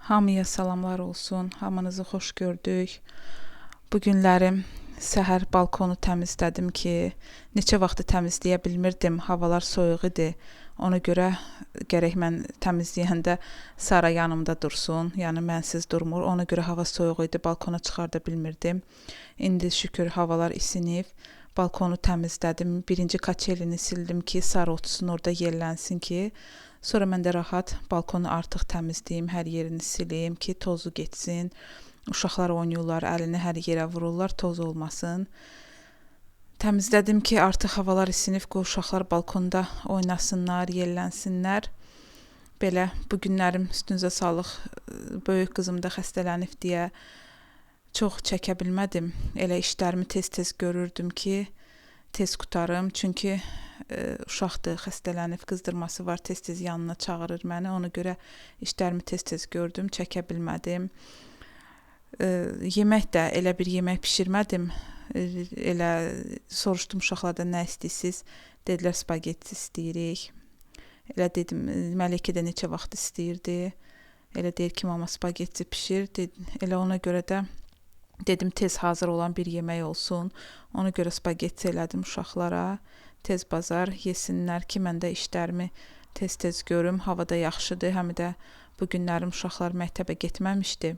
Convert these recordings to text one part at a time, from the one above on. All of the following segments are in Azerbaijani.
Hamıya salamlar olsun. Hamınızı xoş gördük. Bu günlərim səhər balkonu təmizlədim ki, neçə vaxtı təmizləyə bilmirdim. Havalar soyuq idi. Ona görə gərək mən təmizləyəndə Sara yanımda dursun. Yəni mənsiz durmur. Ona görə hava soyuq idi, balkona çıxarda bilmirdim. İndi şükür havalar isinib. Balkonu təmizlədim. Birinci kaçelini sildim ki, Sara otursun orada yellənsin ki, sonra mən də rahat balkonu artıq təmizləyim, hər yerini silim ki, tozu getsin. Uşaqlar oynayırlar, əlini hər yerə vururlar, toz olmasın. Təmizlədim ki, artıq havalar isinib, qoy uşaqlar balkonda oynasınlar, yellənsinlər. Belə bu günlərim üstünüzə sağlıq, böyük qızım da xəstələnib deyə çox çəkə bilmədim. Elə işlərimi tez-tez görürdüm ki, tez qurtarım. Çünki uşaqdır, xəstələnib, qızdırması var, tez-tez yanına çağırır məni. Ona görə işlərimi tez-tez gördüm, çəkə bilmədim. Yemək də elə bir yemək bişirmədim. Elə soruşdum uşaqlardan nə istəyirsiniz? Dedilər spagetti istəyirik. Elə dedim, Məlikə də neçə vaxt istəyirdi. Elə deyir ki, mama spagetti pişir. Elə ona görə də dedim tez hazır olan bir yemək olsun. Ona görə spagetti elədim uşaqlara. Tez bazar yesinlər ki, mən də işlərimi tez-tez görüm. Hava da yaxşıdır. Həm də bu günlərim uşaqlar məktəbə getməmişdi.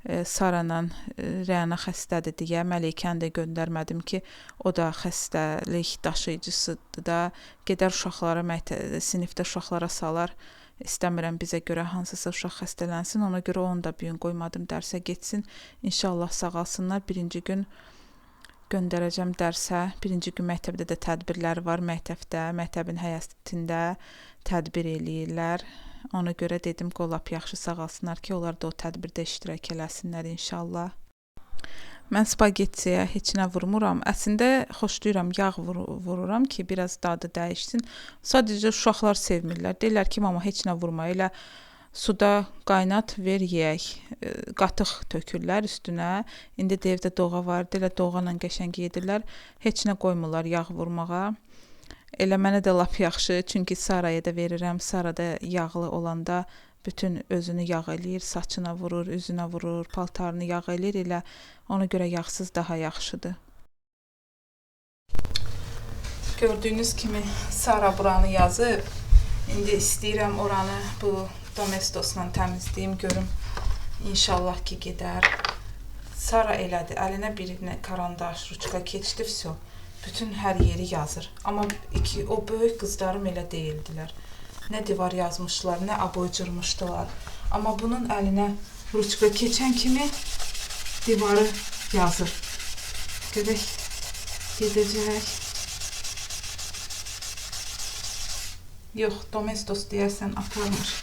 Sarayla Rəna xəstədir deyə Məlikəni də göndərmədim ki, o da xəstəlik daşıyıcısıdır da. Gedər uşaqlara sinifdə uşaqlara salar. İstəmirəm bizə görə hansısa uşaq xəstələnsin. Ona görə onu da bu gün qoymadım dərsə getsin. İnşallah sağalsınlar. Birinci gün göndərəcəm dərsə. Birinci gün məktəbdə də tədbirlər var. Məktəbdə, məktəbin həyətində tədbir eləyirlər. Ona görə dedim qoy lap yaxşı sağalsınlar ki, onlar da o tədbirdə iştirak eləsinlər inşallah. Mən spagettiyə heç nə vurmuram. Əslində xoşlayıram, yağ vururam ki, biraz dadı dəyişsin. Sadəcə uşaqlar sevmirlər. Deyirlər ki, mama heç nə vurma, elə suda qaynat, ver yeyək. Qatıq tökürlər üstünə. İndi də evdə doğğa var, elə doğğanla qəşəng yedirlər. Heç nə qoymurlar yağ vurmağa. Elə mənə də lap yaxşı, çünki Saraya da verirəm. Sara da yağlı olanda bütün özünü yağ eləyir, saçına vurur, üzünə vurur, paltarını yağ eləyir. Elə ona görə yağsız daha yaxşıdır. Gördüyünüz kimi Sara buranı yazıb. İndi istəyirəm oranı bu Domestosla təmizləyim, görüm. İnşallah ki gedər. Sara elədi, əlinə bir karandaş, ruçka keçdi, vəsə. Bütün hər yeri yazır. Amma o böyük qızlarım elə deyildilər. Nə divar yazmışlar, nə aboy cırmışdılar. Amma bunun əlinə ruçka keçən kimi divarı yazır. Görək, gedəcək. Yox, Domestos deyərsən aparmır.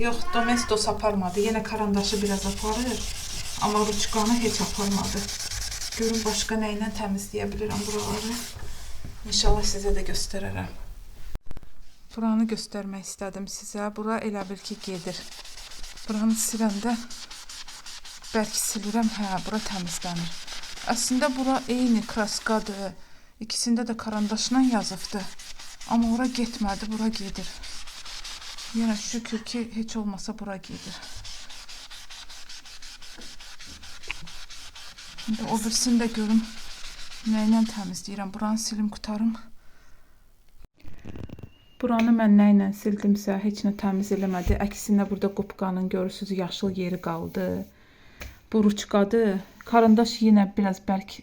Yox, Domestos aparmadı. Yenə karandaşı biraz aparır. Amma ruçkanı heç aparmadı. Görün başqa nə ilə təmizləyə bilirəm buraları. İnşallah sizə də göstərərəm. Buranı göstərmək istədim sizə. Bura elə bil ki, gedir. Buranı siləndə bərk silirəm. Hə, bura təmizlənir. Əslində bura eyni kraskadır. İkisində də karandaşla yazıbdı. Amma ora getmədi, bura gedir. Yenə şükür ki, heç olmasa bura gedir. İndi o birisini də görüm nə ilə təmizləyirəm. Buranı silim, qurtarım. Buranı mən nə ilə sildimsə, heç nə təmiz eləmədi. Əksinə burada qupqanın görürsünüz, yaşıl yeri qaldı. Bu ruçkadır. Karandaş yenə biraz bərk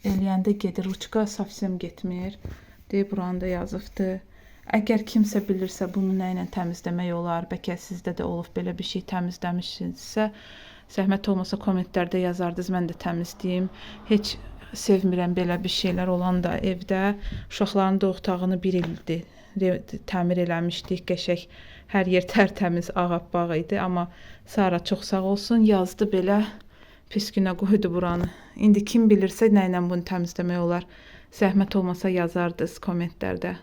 eləyəndə gedir. Ruçka safsəm getmir. Deyir, buranı da yazıbdı. Əgər kimsə bilirsə bunu nə ilə təmizləmək olar, bəlkə sizdə də olub belə bir şey təmizləmişsinizsə, zəhmət olmasa kommentlərdə yazardınız, mən də təmizləyim. Heç sevmirəm belə bir şeylər olan da evdə. Uşaqların da otağını bir ildir təmir eləmişdik, qəşəng hər yer tərtəmiz ağappaq idi. Amma Sara çox sağ olsun, yazdı belə, pis günə qoydu buranı. İndi kim bilirsə nə ilə bunu təmizləmək olar, zəhmət olmasa yazardınız kommentlərdə.